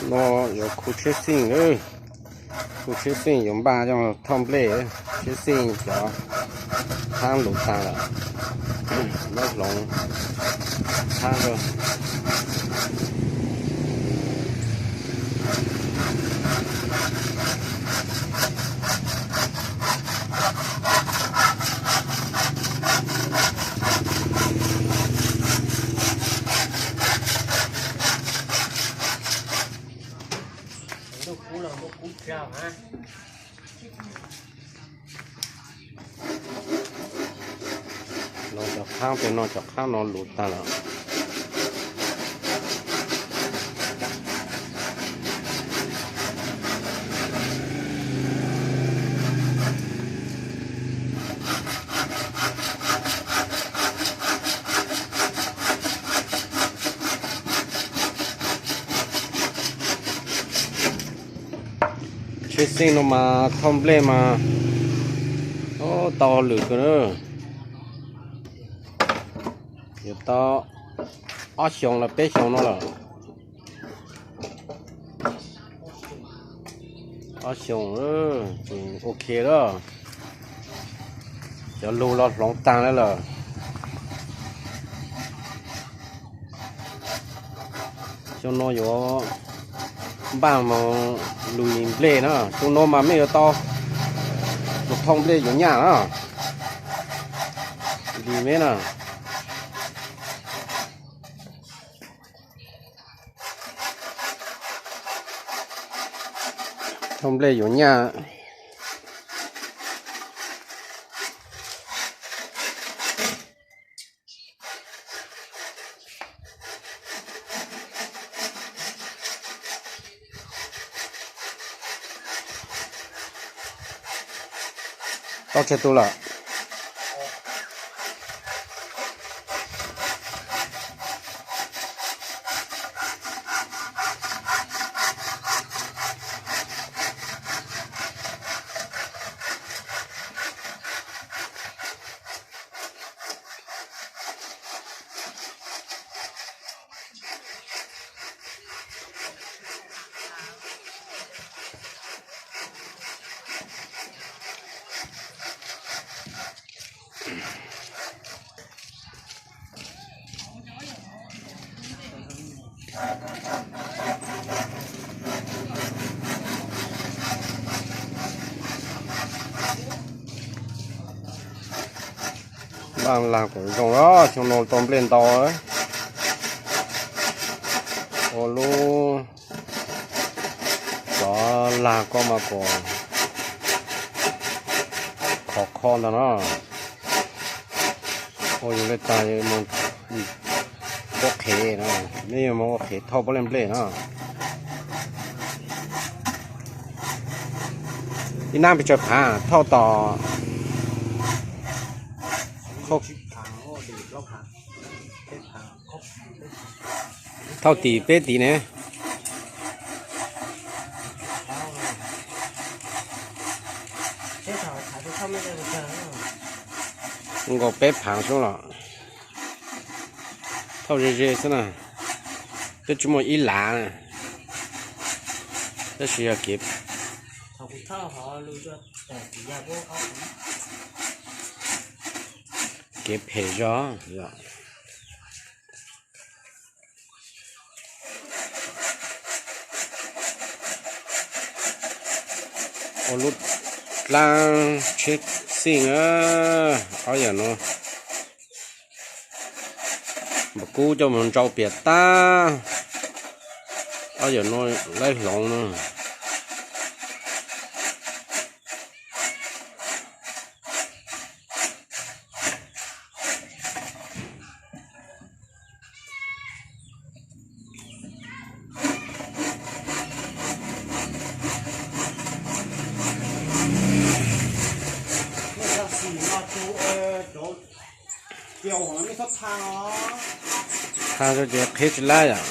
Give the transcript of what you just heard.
No yuav khu tsheb xij, khu tsheb xij yuav npaj coj thauj nplej, tsheb xij cov thaab lug taag lawm, muab hloov thaab rua. Los cov qhaab pem no, cov qhaab no luv taag lawm. Tsheb xij no mas thauj nplej mas tau lwm kawg na. Yuav tau ob xyoos los peb xyoos no lawm. Ob xyoos, ok lawm. Cov lug los hloov taag lawm. Xyoo no yuav npaj moog lug nplej na, xyoo no mas mej yuav tau moog thauj nplej yuav nyaj na. Li meb na. Thauj nplej yuav nyaj. Tau tseg tu lawm. Npaj lag kuj zoo, xyoo no tau nplej ntau. Ua lub cov lag ko mas kuj khov kho ntag no. Ua yus le taag ua qhev, mej yuav moog ua qhev thauj puab le nplej no. Ib nab pes tsawg phaav thauj tom, thauj tim peb tim ne? Nkaus peb phaav xwb los. Thauj ze ze xwb na. Twb tsis muaj ib lav na. Tab sis yog kev, kev phem zog. Ua lub dlaab tsheb xij na, ob yam no. Npam kub coj mus ntsau piam tag, ob yam no laib hloov na. Tha ces qhib tsis laib yom.